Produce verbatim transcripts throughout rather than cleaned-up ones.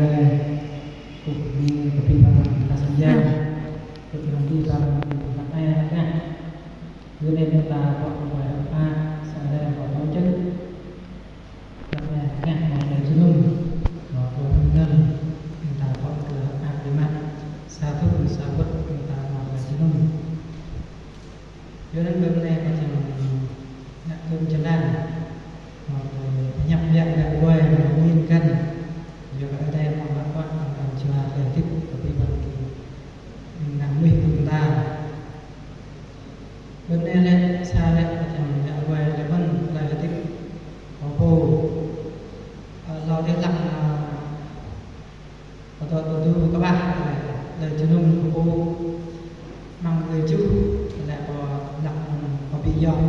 Kơ ƀing ta sang yang, kơ ƀing ta sang yang, kơ ƀing ta sang yang. Yua anŭn ta pŏk ƀơi hră pơpha, sang anai pŏk tŏng čơ̆ng. Hră pơpha ngă mơ̆ng tơlơi jơnum, mơ̆ng tơlơi pơmơnăn, ƀing ta pŏk tơlơi hră pơpha biă mă. Sa thŭn sa wơ̆t ƀing ta mơ̆ng tơlơi jơnum. Yua anŭn ƀơi anai kâo čang ngă kơ jơlan, mơ̆ng tơlơi pơhiăp biă gah guai mơ̆ng min găn. Yua kơ adai mơ̆ng mă kuă mơ̆ng čua tơlơi hơdip kơ ƀing ta, ƀing ta mơnuih ƀing ta. Ƀơi anai lĕ sa lĕ kâo čang ngă guai lĕ mơ̆n tơlơi hơdip kâo pô. Ơ, hlâo dih hlăk, ơ, kâo dŏ tơdu kơƀah tơlơi, tơlơi jơnum kâo pô. Mơ̆ng gơyut tơlơi kâo hlăk mơ̆n kâo ƀu yom.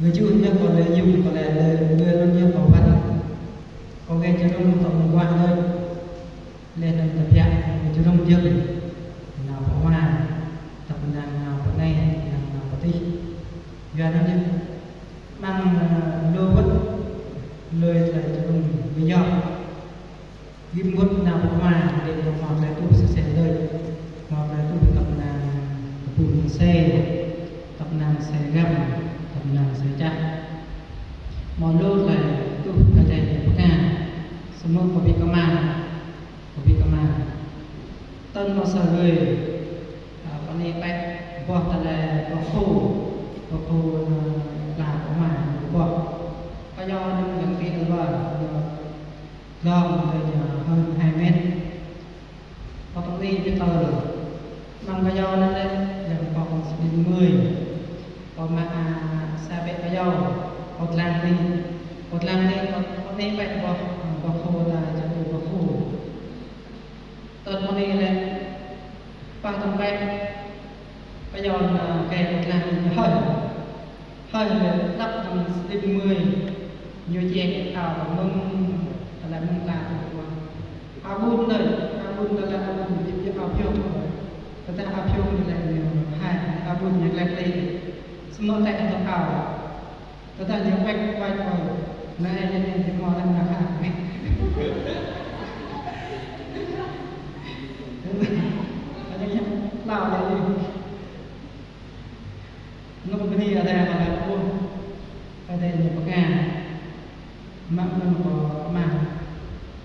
Gơyut yơh kâo lĕ yum, kâo lĕ lĕ gơyut anŭn yơh kâo wăt. Kâo gơyut jơnum kâo mơguah lĕ. Lĕ anŭn tơbiă jơnum jơl, nao pơ hma, tơpơnang nao pơ anai, tơpơnang nao pơ adih. Yua anŭn yơh, mơ̆ng, ơ, lu wơ̆t, lui tơlơi jơnum ƀu yom. Gim wơ̆t nao pơ hma, lĕ nao hmâo tơlơi tuh sơsĕ đôč. Hmâo tơlơi tuh tơpơnang tơpŭng mơsĕ, tơpơnang mơsĕ găm, tơpơnang mơsĕ čah. Hmâo lu tơlơi tuh Ơi Adai pơkă, samơ̆ kâo ƀu kơmă. Kâo ƀu kơmă. Tơl mơ̆ sa hrơi, ơ, kâo anai pĕ boh tơlơi boh khô, boh khô, ơ, pla kâo mă, kâo boh. Kâo yua anŭn găng ƀĭ ơ wa, yua hlŏng tơlơi ñu hơn hai mét. Kâo tŏng anai ƀu tơl. Mơ̆ng kâo yua anŭn lĕ, yua kâo pŏk sĭt mơi. Kâo mă, ơ, sa ƀĕ kâo yua, kâo lăng anai. Kâo lăng anai, kâo, kâo anai pĕ boh, ơ, boh khô ta, čang ƀu boh khô. Tơl mơ̆ng anai lĕ, pah tơm pĕ, pơyom, ơ, kơ pơtlang hơi. Hơi lĕ lăp tơm sĭt mơi, ñu ček ao mơ̆ng, tơlơi mơ̆ng ta tơl mơ̆ng. Ao ƀun đơi, ao ƀun đơi lĕ ao ƀun, ƀiă ƀiă ao phiông. Tơdah ao phiông lĕ ñu hai, ao ƀun ñu lĕ lĕ. Samơ̆ tĕ tơm ao. Tơdah ñu wĕk wĕk ôh, nai ñu ñu ñu mơ̆ lăng nao khăp mĕ. Anŭn yơh, hlâo lĕ ñu. Anŭn bơni Ơi Adai mơ̆ lĕ ƀuh. Ơi Adai ñu pơkă. Mă mơ̆n kâo mă.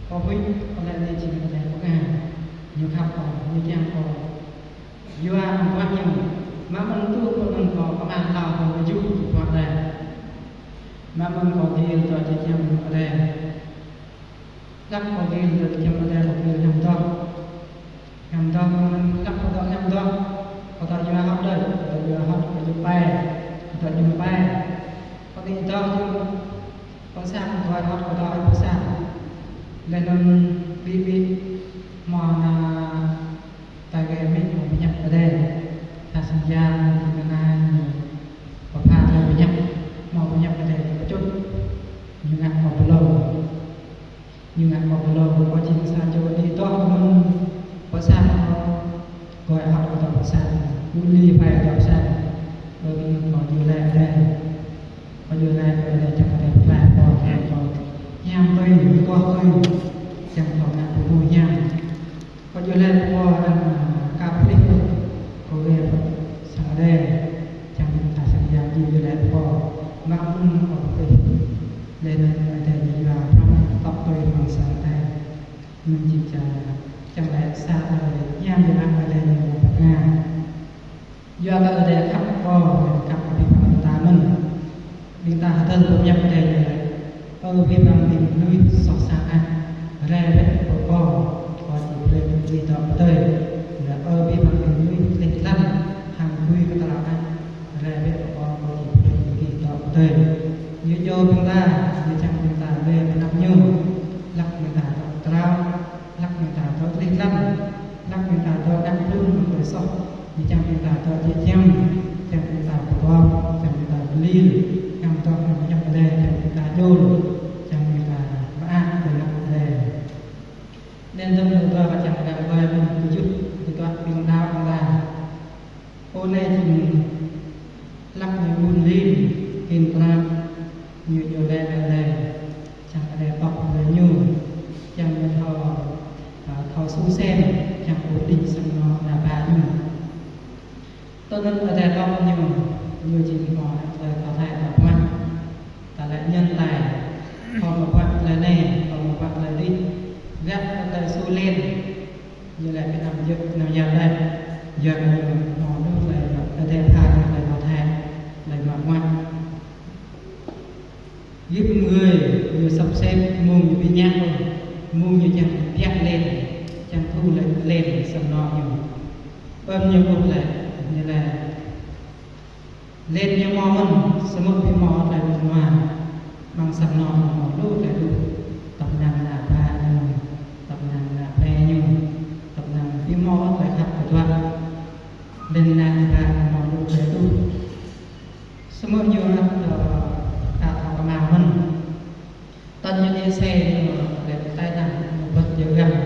Kâo huĭ, kâo lĕ anai jing Ơi Adai pơkă. Ñu khăp kâo, ñu kiăng kâo. Yua mơguah ñu, mă mơ̆n tuh pơnŭn kâo kơmă hlâo kâo mơjuh kơ Ơi Adai. Mă mơ̆n kâo gir dŏ jơjăm Ơi Adai. Hlăk kâo gir dŏ jơjăm Ơi Adai kâo gir hiam dŏ. Hiam dŏ mơ̆n hlăk kâo dŏ hiam dŏ. Kâo dŏ yua hŏt đơi, kâo dŏ yua hŏt kâo djŭp pai, kâo dŏ djŭp pai. Kâo dŏ dŏ, kâo sang kâo hŏt kâo dŏ ơi kâo sang. Lĕ anŭn ƀĭ ƀĭ mơ̆ na ta gơmơi mơ̆ pơhiăp Ơi Adai. Ta sang yang, ƀing kơna ñu pơpha tơlơi pơhiăp, mơ̆ pơhiăp Ơi Adai pơčut. Ñu ngă kâo pơlông. Ñu ngă kâo pơlông, kâo jing sa čô đĭ dŏ mơ̆n pơ sang kâo. Kâo hŏt kâo dŏ pơ sang. Ƀu li pai dŏ pơ sang. Ƀơi anŭn kâo djru laĭ Ơi Adai. Kâo djru laĭ Ơi Adai čang Ơi Adai pơklaih kâo, čang kâo hiam tui, kâo tui. Čang kâo ngă pơpŭ hiam. Kâo djru laĭ pơ pô anŭn, ơ, kâo pơplih kâo, kâo wai pơ sang Ơi Adai, čang ta sang yang djru laĭ pơ pô, mă mơ̆n kâo pơplih. Lĕ anŭn Ơi Adai ñu yua prŏng tŏk tui mơ̆ng sang Ơi Adai. Mơ̆n jing čang, čang lĕ sa tơlơi hiam biă mă Ơi Adai ñu pơkă. Yua kơ Ơi Adai khăp kâo, khăp kơ ƀing ta mơ̆n. Ƀing ta hơdơr pơhiăp Ơi Adai ñu laĭ: Ơ abih bang ƀing mơnuih soh sat ah, rai bĕ pơ kâo, kâo či brơi ƀing gih dŏ pơdơi. Laĭ: Ơ abih bang ƀing mơnuih gleh glăn, hăng tui kơtraŏ ah, rai bĕ pơ kâo, kâo či brơi ƀing gih dŏ pơdơi. Ñu iâu ƀing ta, ñu čang ƀing ta rai pơ anăp ñu, hlăk ƀing ta dŏ kơtraŏ. Hlăk ƀing ta dŏ gleh glăn, hlăk ƀing ta dŏ đăo ƀun mơ̆ng tơlơi soh, ñu čang ƀing ta dŏ jĕ jăm, čang ƀing ta pơgop, čang ƀing ta pơlir, hiam dŏ hiam pơhiăp Ơi Adai, čang ƀing ta djru, čang ƀing ta mơak tơlơi Ơi Adai. Anŭn dơ̆ng lu dua kơ čang ƀing ta ƀuh mơ̆n kơ juh, kơ juh ƀing đaŏ ƀing ta. Pô anai jing hlăk ñu ƀun rin, hin prap, ñu djru laĭ Ơi Adai, čang Ơi Adai pŏk brơi ñu, čang ñu thâo Husen, čang ƀu đĭ sang anŏ ană bă ñu. Tơl anŭn Ơi Adai pơhmư̆ ñu, ñu či hmâo tơlơi thâo thâo ta ƀuăt. Ta lĕ ñen tơlơi, khŏm ƀuăt tơlơi anai, khŏm ƀuăt tơlơi adih. Găp tơlơi su lĕn. Ñu lĕ kơ năm jơk, năm yap lĕ. Yua kơ ñu hmâo lu tơlơi Ơi Adai pha, tơlơi thâo thâo, tơlơi mă ƀuăt. Git mơ̆ng gơ̆, ñu sắp xếp mông ñu ƀu ñă ôh, mông ñu čang piăk lĕn, čang thu lĕn, lĕn sang anŏ ñu. Ƀơ̆n ñu ƀuh lĕ, ñu lĕ, lĕn ñu hmâo mơ̆n, samơ̆ ƀu hmâo tơlơi mơnuă. Amăng sang anŏ ñu hmâo lu tơlơi đuh, tơpă ană bă ñu, tơpă ană plei ñu, tơpă ƀu hmâo tơlơi khăp kơtuă. Lĕn ană bă ñu hmâo lu tơlơi đuh. Samơ̆ ñu ăt, ơ, ta thâo kơmao mơ̆n. Tơl ñu đi xe ñu lĕ tai nạn, ñu bơ̆t jơgăng.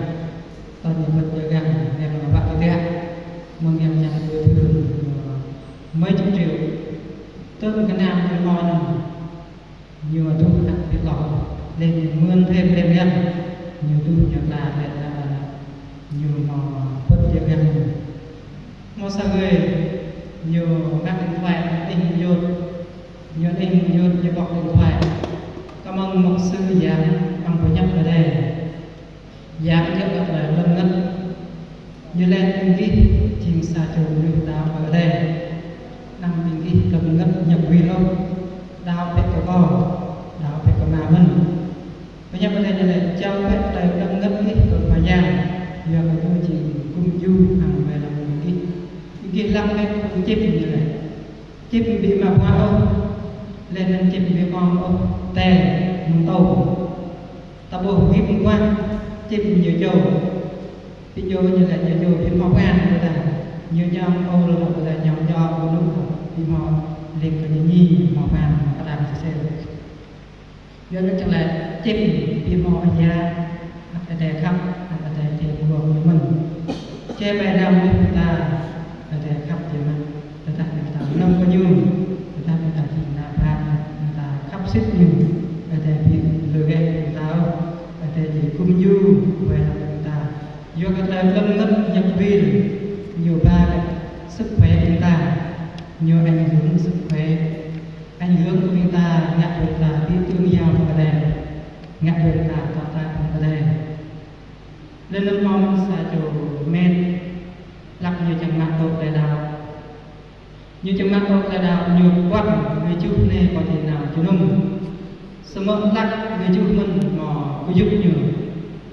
Tơl ñu bơ̆t jơgăng, lĕ ñu bă kơtiă. Mơ̆ng ñu ñăn bồi thường ñu mơi čư̆ triệu. Tơl kơ năm ñu mơi ñu, ñu đuh ăt ƀu lŏ. Lĕ ñu mưn thêm lĕ ñu, ñu đuh ñu tla lĕ, ơ, ñu mơi bơ̆t jơgăng ñu. Hmâo sa gơ̆, ñu ngă điện thoại, ñu anih yŭt. Ñu anih yŭt, ñu bŏk điện thoại. Kơmơ̆ng mục sư giảng, amăng pơñăp Ơi Adai. Giảng djŏp tơlơi lơ̆m ngăt. Ñu lĕ ƀing gih jing sa čô mơnuih đaŏ kơ Ơi Adai. Anăm ƀing gih kơ ngăt ñăp wĭl ôh. Đaŏ bĕ kơ Kâo, đaŏ bĕ kơ Ama mơ̆n. Pơñăp Ơi Adai ñu lĕ, jao bĕ tơlơi lơ̆m ngăt gih kơ Khua Yang, yua kơ Ñu či gum djru hăng wai lăng ƀing gih. Ƀing gih lăng bĕ phung čĭm ñu lĕ. Čĭm ƀu mă ƀuăt ôh, lĕ anŭn čĭm ƀu hmâo ôh, tơl mơ̆ng tŏ. Ta ƀuh git mơguah, čĭm ñu čô. Ƀu djơ̆ ñu lĕ ñu čô ƀu hmâo pran kơ ta. Ñu ñăm ôh lŏ kơ ta ñăm djơ̆ ƀu lu ƀu hmâo, lĕ kơ ñu ñi hmâo pran kơ ta sĭt sĭt. Yua anŭn čang lĕ čĭm ƀu hmâo ơi yă, ăt Ơi Adai khăp, ăt Ơi Adai či mơguah ñu mơ̆n. Či ƀai năm ƀing ta, Ơi Adai khăp či mă, tơdah ƀing ta nơ̆ng kơ ñu, tơdah ƀing ta či nao pran, ƀing ta khăp sĭt ñu, Ơi Adai ƀu lơi gĕt ƀing ta ôh, Ơi Adai či gum djru wai lăng ƀing ta. Yua kơ tơlơi lơ̆m ngăt ñăp wĭl, ñu ba lĕ sức khỏe ƀing ta, ñu ảnh hưởng sức khỏe. Ảnh hưởng kơ ƀing ta, ngă kơ ƀing ta ƀu tương giao hăng Ơi Adai, ngă kơ ƀing ta tơtap hăng Ơi Adai. Lĕ anŭn hmâo sa čô met, hlăk ñu čang mă tŭ tơlơi đaŏ. Ñu čang mă tŭ tơlơi đaŏ, ñu ƀuăt gơyut anai ƀu či nao jơnum. Samơ̆ hlăk gơyut mơ̆n hmâo gơyut ñu,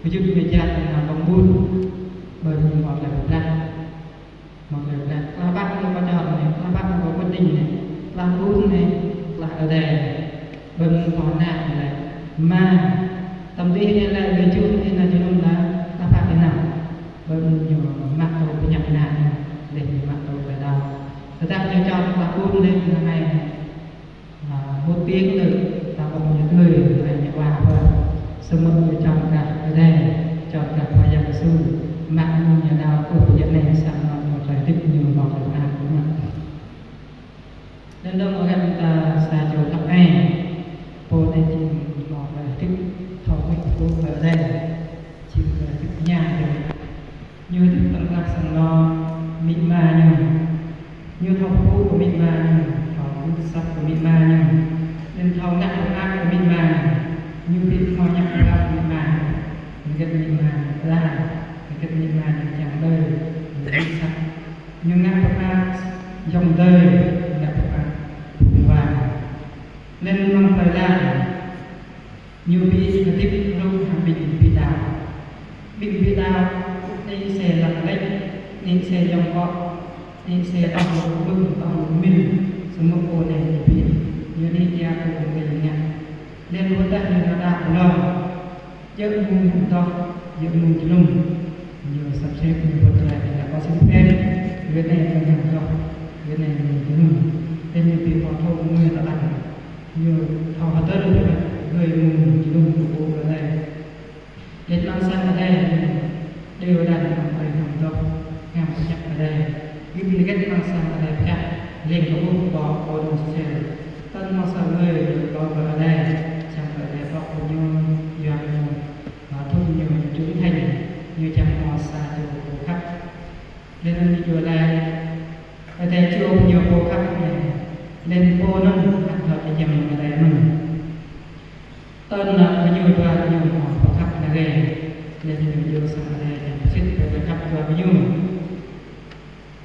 gơyut ñu jăk nao ƀơ̆ng ƀun, ƀơi ñu hmâo tơlơi pơblah. Mơ̆ng lĕ, tơlơi ƀă ñu pơčor anai, tơlơi ƀă ñu pơđing anai, tơlơi ƀun anai, tơlơi Ơi Adai. Ƀơi mơ̆ng hmâo ană ñu lĕ, mă, tơm dih anai lĕ, gơyut anai nao jơnum lĕ, tơlơi ƀă ñu nao. Ƀơi mơ̆ng ñu mă tŭ pơñăp ană ñu, lĕ ñu mă tŭ tơlơi đaŏ. Tơdah ñu čor tơlơi ƀun anai, ñu anai, À, một tiếng nữa, ta ƀuh ñu tui, ñu anai ñu wa pơ. Samơ̆ ñu čang kơ Ơi Adai, čang kơ Khua Yang Yêsu, mă ñu nao kơ pơjing anai, sang anŭn ñu tơlơi hơdip ñu hmâo tơlơi pơang kơ mă. Lĕ anŭn ôh găp ta sa čô hlăk ai, pô anai či hmâo tơlơi hơdip, thâo huĭ pơpŭ kơ Ơi Adai, či tơlơi hơdip ñu djơ̆. Ñu hơdip tơ̆ng tơnah sang anŏ amĭ ama ñu. Ñu thâo pơpŭ kơ amĭ ama ñu, thâo gưt asăp kơ amĭ ama ñu. Ñu thâo ngă pơmơak kơ amĭ ama ñu. Ñu ƀu hmâo ñăp pơmơak kơ amĭ ama ñu. Hơget amĭ ama ñu pơala, hơget amĭ ama ñu kiăng đơi, ñu gưt asăp. Ñu ngă pơmơak ayŏng adơi, ngă pơmơak phung wa. Lĕ anŭn mơ̆ng tơlơi đaŏ. Ñu ƀu hơdip hrup hăng ƀing ƀu đaŏ. Ƀing ƀu đaŏ, anai ase lăng lĕč, anai ase yŏng kŏ, anai ase tŏng lŭk mơ̆ng, tŏng lŭk mil, samơ̆ pô anai ñu ƀu. Ñu anai jia kơ ƀing gơñu ngă. Lĕ lu tah ñu nao đaŏ ƀlŏng. Djơ̆ mơ̆ng hăng tŏ, djơ̆ mơ̆ng jơnum. Ñu sắp xếp ñu pơtrơi, ñu kơ xin phép. Gơ̆ anai mơ̆ng hăng tŏ, gơ̆ anai mơ̆ng jơnum. Lĕ ñu ƀu hmâo thâo mơ̆ng tơlơi. Ñu thâo hơdơr gơ̆ mơ̆ng jơnum kơ pô Ơi Adai. Lĕ amăng sang Ơi Adai, ñu đeo đan amăng tơlơi hơdôm dŏ, ngă pơhiăp Ơi Adai. Gơ̆ ƀu hơget amăng sang Ơi Adai pơhiăp, lĕ kơ ƀuh ƀô̆, ƀô̆ đơ̆ng sel. Tơl amăng sang Ơi Adai, ñu kơ Ơi Adai, sang Ơi Adai pŏk kơ ñu, yua kơ ñu, à, thŭn ñu trưởng thành, ñu čang hmâo sa Laih anŭn ñu iâu laĭ, Ơi Adai čô ñu pô khăp anai, laih anŭn pô anŭn ăt thâo jăm Ơi Adai mơ̆n. Tơl anŭn gơñu dua gơñu hmâo pơkhăp anai rai, laih anŭn ñu iâu sang Ơi Adai ñu pơsit pơkhăp dua gơñu.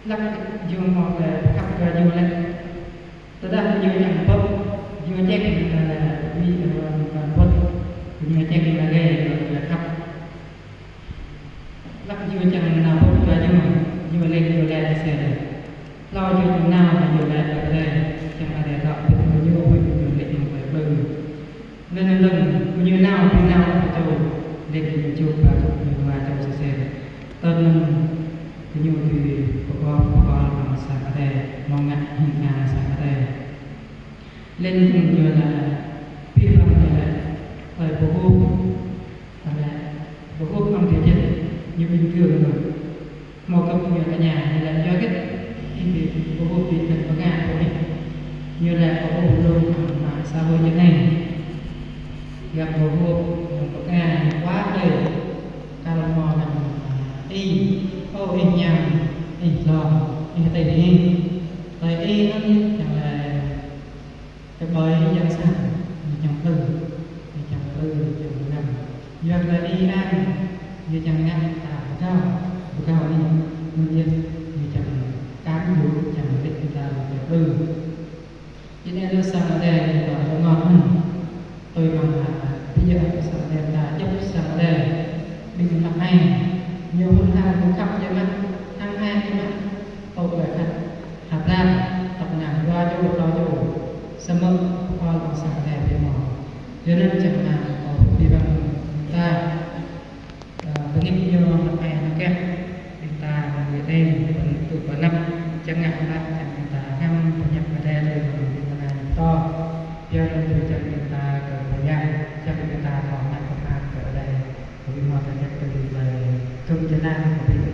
Hlăk ñu hmâo pơkhăp dua gơñu lĕ, tơdah gơñu čang pơ̆k, gơñu ček anŭn lĕ, ƀing gơñu čang anŭn rai, gơñu khăp. Hlăk gơñu čang nao pơ̆k dua gơñu, gơñu laĭ, gơñu laĭ sĭt. Hlâo gơñu nao, gơñu laĭ kơ Ơi Adai, čang Ơi Adai dŏ pơ gơñu, gơñu laĭ mơ̆ng plơi pơ̆ng. Laih anŭn gơñu nao, gơñu nao pơ čô, laih gơñu čuh ba gơñu dua čô sĭt. Tơl anŭn gơñu dưi pơkŏl, pơkŏl mơ̆ng sang Ơi Adai, mơ̆ng ngă hing kơ sang Ơi Adai. Laih anŭn gơñu laĭ, pih hlăm ñu laĭ, ơi pơhŭp, laĭ, pơhŭp hăng pơjĕt, ñu bình thường anŭn. Hmâo gơ̆p ñu tơña, ñu laĭ yua hơget ih ƀu pơhŭp ƀing khăn pơkă pô ih. Ñu laĭ pơhŭp lŏm hăng mạng xã hội anai. Gơ̆p pơhŭp hăng pơkă ñu quá ơi. Kar hmâo anăn ih, ơ ih ñăm, ih lŏm, ih tơl ih. Tơl ih anŭn ñu čang laĭ kơ ƀơi yang sang, ñu čang plư, ñu čang plư, ñu čang ngăm. Yua kơ ih ang, ñu čang ngă ta pơgao, pơgao ih, ñu yơh, ñu čang kăm yua, čang rĭk ta pơgao plư. Jing anai lu sang Ơi Adai ñu ta rơngot mơ̆n. Tui mơ̆ng ha, ƀing yơh kơ sang Ơi Adai ta, djŏp sang Ơi Adai. Ƀing anăp ai, ñu hŭn ha, ñu khăp jĕ mă, hăng ai jĕ mă. Tŏ ƀơi khăp, ha blan, tŏ nao dua čô, tlâo čô. Samơ̆ pơkŏl ƀơi sang Ơi Adai ƀu hmâo. Yua anŭn čang mă, kâo pơpĭ ƀăng ta. Ơ, bơngăt ñu anăp ai anŭn kĕ. Ƀing ta mơ̆ng Ơi Adai, pơnŭn tŭ pơanăp, čang ngă anăp, čang ƀing ta ngăm pơhiăp Ơi Adai tui mơ̆ng ƀing ta anai pơtô. Yua anŭn tui čang ƀing ta kơ pơyang, čang ƀing ta thâo ngă pơphat kơ Ơi Adai. Kơ ƀing hmâo tơña tui ƀing ta, tŭm jơlan kơ ƀing